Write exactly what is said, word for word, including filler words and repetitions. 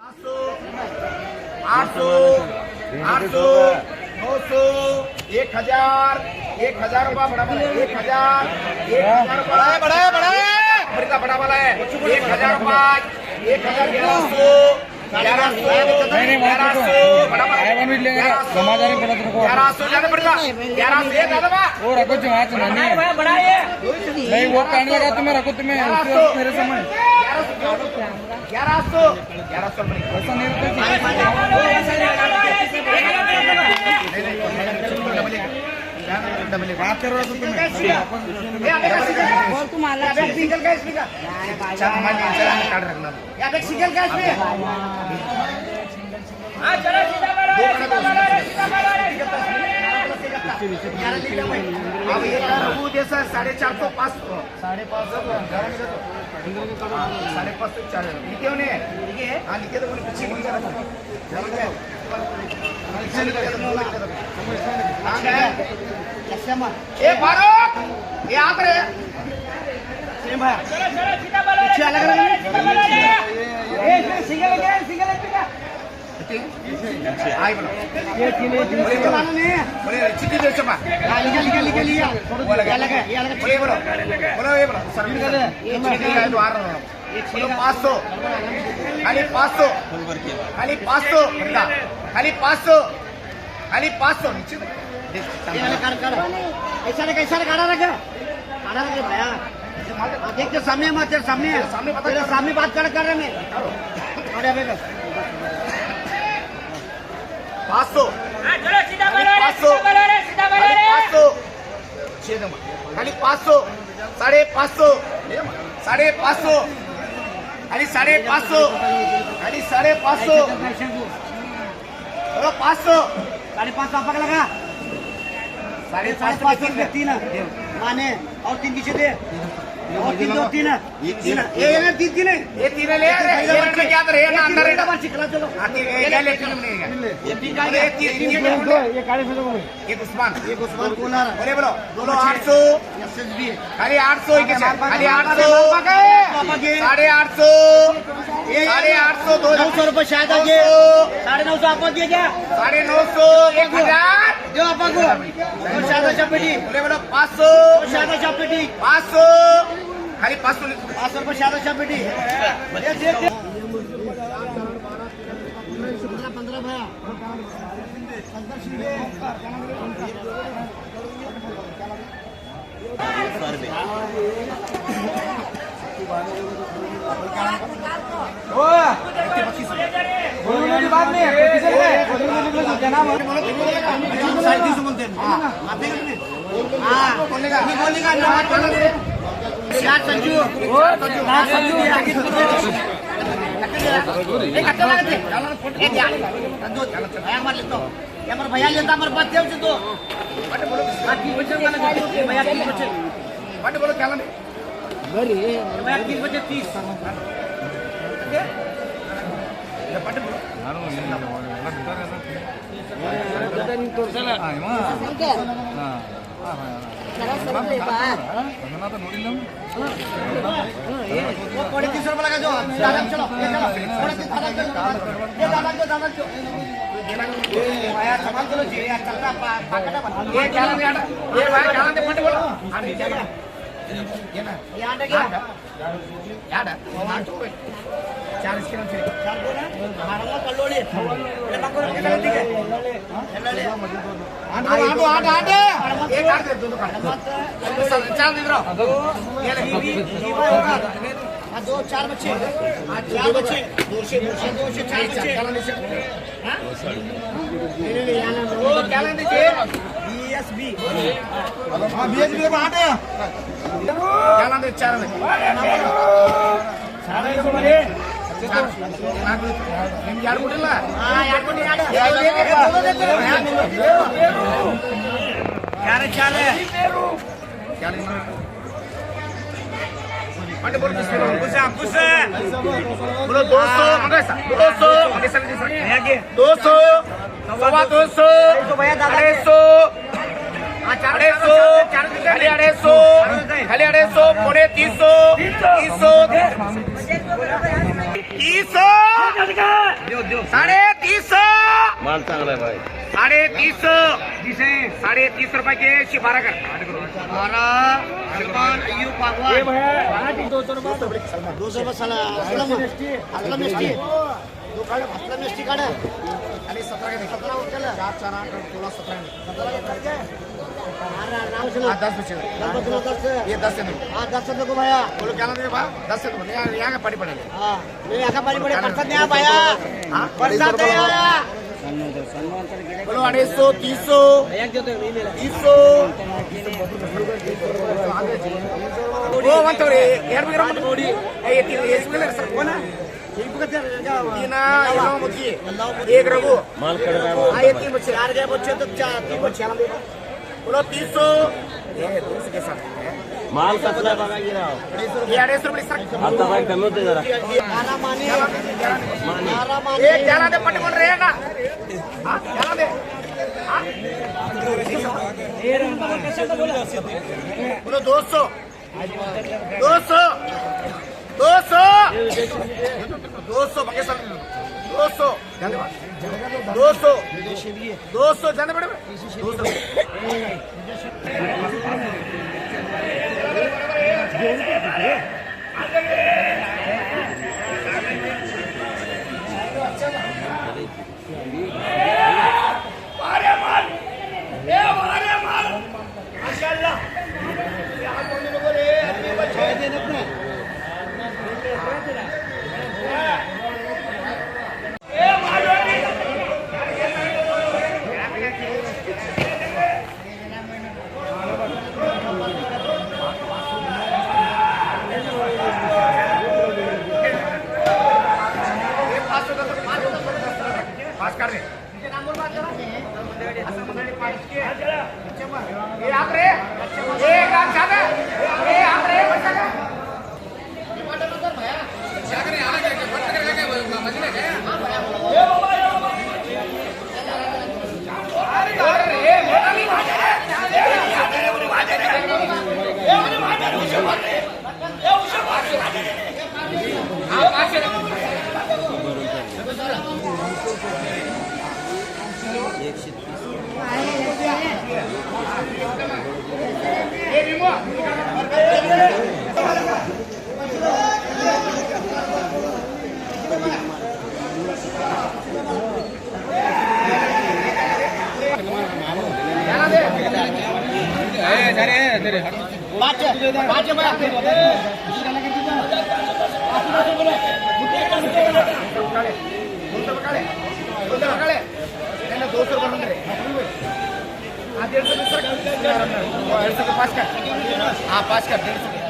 آٹھ سو، آٹھ سو، نو سو، ایک ہزار، ایک ہزار روپیہ بڑا والا ہے، ایک ہزار، ایک ہزار روپیہ بڑا ہے، بڑا ہے، بڑا ہے۔ بڑا والا ہے، ایک ہزار روپیہ، ایک ہزار، گیارہ سو، گیارہ سو، نہیں، نہیں، وہاں پہ تو گیارہ سو، بڑا والا ہے۔ آئی ون بھی لے گا، گیارہ سو، جمع جانے پڑا تیرے کو۔ گیارہ سو جانا پڑے گا، گیارہ سو، یہ دادا با۔ وہ رکھو جو ہاتھ نہ نہیں ہے۔ بڑا ہے۔ نہیں، وہ پہن لگا تو میں رکھو، تمہیں اس سے میرے سامان۔ گیارہ سو، گیارہ سو۔ گیارہ سو روپے۔ ایسا نہیں ہوتا جی۔ بات کر رہا تھا تمہیں۔ بول تم آلہ۔ چل، میں نیچے کاٹ رکھنا۔ اب یہ رکھو جیسا ساڑھے چار سو، پانچ سو۔ ساڑھے پانچ سو، ساڑھے پانچ سو چار۔ لکھے ہونے ہیں؟ ہاں، لکھے تو وہ پیچھے نہیں کرا۔ کہاں گئے؟ اے فاروق، یہ آ رہے۔ پیچھے الگ الگ نہیں؟ اے، سنگل ہے، سنگل ہے۔ آئی بولو۔ یہ تین ہے، تین ہے۔ بولے، چٹھی دے چپا۔ ہاں، لکھا، لکھا، لکھا، لکھا۔ بولے، یہ الگ ہے، یہ الگ ہے۔ بولے، بولو۔ بولو، یہ بولو۔ سر، یہ چٹھی ہے، تو آ رہا ہوں۔ بولو، پانچ سو۔ خالی پانچ سو۔ خالی پانچ سو۔ خالی پانچ سو۔ خالی پانچ سو۔ نیچے۔ یہ والا کارڈ، کارڈ۔ ایسا نہیں، ایسا نہیں، کارڈ رکھا۔ کارڈ رکھا بھیا۔ ہاں، دیکھ، تیرے سامنے ہے، تیرے سامنے ہے۔ سامنے بات تیرے کر۔ سامنے بات کر، کر رہے میں۔ اور ابھی بس۔ پانچ سو۔ ہاں، چلو، سیدھا خالی بولو رے، پانچ سو۔ سیدھا بولو رے، سیدھا بولو خالی رے۔ پانچ سو۔ چھ دے ماں۔ خالی پانچ سو۔ ساڑھے پانچ سو۔ خالی ساڑھے پانچ سو۔ خالی ساڑھے پانچ سو۔ چلو، پانچ سو۔ ساڑھے پانچ سو آپ کا لگا۔ ساڑھے پانچ سو کے تین۔ مانے، اور تین پیچھے دے۔ اور تین دو، تین۔ یہ تین۔ یہ، یہ تین، تین ہے۔ یہ تین ہے، لے، یہ تین ہے۔ یہ تین ہے، کیا کرے؟ یہ نا، اندر ہے نا۔ چلو۔ ہاں، ٹھیک ہے، یہ لے، تین نہیں ہے۔ یہ تین کا یہ تین، تین، تین، تین۔ دو، یہ کالے سے دو۔ یہ عثمان۔ یہ عثمان کولر۔ بولے، بولو۔ بولو، آٹھ سو۔ ایس ایس بی۔ خالی آٹھ سو ہی کیسے؟ خالی آٹھ سو۔ ساڑھے آٹھ سو۔ ساڑھے آٹھ سو، دو سو۔ نو سو روپے شاید آ گئے۔ ساڑھے نو سو آپ کو دیا کیا؟ ساڑھے نو سو، ایک ہزار۔ دیو آپ کو۔ تو شادہ شاہ پیٹی۔ بولے، بولو، پانچ سو۔ تو شادہ شاہ پیٹی۔ پانچ سو۔ خالی پانچ سو لے۔ پانچ سو روپے شادہ شاہ پیٹی۔ یہ دے، دے۔ پندرہ، پندرہ بھایا۔ یہ ہمارا بھیا لیتا، ہمارے پاس دیو سے تو۔ ہاں، تین بجے والا جو ہے، بھیا، تین بجے۔ بولو، کیا نام ہے؟ بھیا، تین بجے تیس۔ دو، چار بچے۔ چار بچے۔ دو سے، دو سے، دو سے چار بچے۔ ہاں؟ وہ کیا نام ہے؟ بی ایس بی۔ ہاں، بی ایس بی۔ کیا نام ہے؟ چار میں۔ یار، بوٹے لا۔ ہاں، یار، بوٹے لا۔ یار، چار ہے، چار ہے۔ بولو، دو سو، دو سو، دو سو، سوا دو سو، اڑھائی سو، اڑھائی سو، خالی اڑھائی سو، خالی اڑھائی سو، پونے تین سو، تین سو، تین سو۔ ساڑھے تین سو۔ مال چاہیے بھائی۔ ساڑھے تین سو۔ ساڑھے تین سو روپے کے شفارہ کر۔ بارہ، سلمان، ایوب، باغوان۔ دو سو روپے۔ سلمان، دو سو روپے۔ سلمان، اسلام اسٹی۔ دو کارڈ، اسلام اسٹی کارڈ ہے۔ ارے، سترہ کے دے۔ سترہ ہو، چل۔ چار، چار، آٹھ، سولہ، سترہ کے دے۔ سترہ کے کر کے۔ آرام سے۔ ہاں، دس بچے۔ دس بچے، دس۔ یہ دس ہے۔ ہاں، دس ہے، دیکھو بھیا۔ بولو، کیا نام ہے بھائی؟ دس ہے۔ یہاں، یہاں کا پڑی پڑے گا۔ ہاں۔ نہیں، ایسا پڑی پڑی، پرسد نہیں آیا بھائی۔ ہاں؟ پرسد نہیں آیا۔ بولو، اڑھائی سو، تین سو، تین سو۔ وہ ون تھوڑی، یار، میرا مت بوڑی۔ اے، یہ تین، یہ اس میں لگ سکتا ہے نا؟ تین، یہ نو مچھی۔ ایک رگو۔ مال کڑ رہا ہے۔ ہاں، یہ تین مچھی، آر گئے بچے تو چار، تین مچھی، الحمدللہ۔ بولو، تین سو۔ یہ دو سو کے ساتھ ہے۔ مال کسلا بگا گرا۔ یہ اڑھائی سو روپے سر۔ آتا بھائی، کم ہوتے ذرا۔ یہ گیارہ دے پٹ بول رہے ہیں نا۔ ہاں، گیارہ دے۔ ہاں؟ بولو، دو سو۔ دو سو۔ دو سو۔ دو سو، بگے سر۔ دو سو۔ دو سو۔ دو سو جانے پڑے۔ دو سو۔ پاس کر دے۔ یہ آپ رے۔ یہ آپ زیادہ۔ یہ آپ رے، بچہ کا۔ دو سو روپے۔ ہاں، ڈیڑھ سو کے سر۔ ڈیڑھ سو کے پاس کر۔ ہاں، پاس کر، ڈیڑھ سو کے۔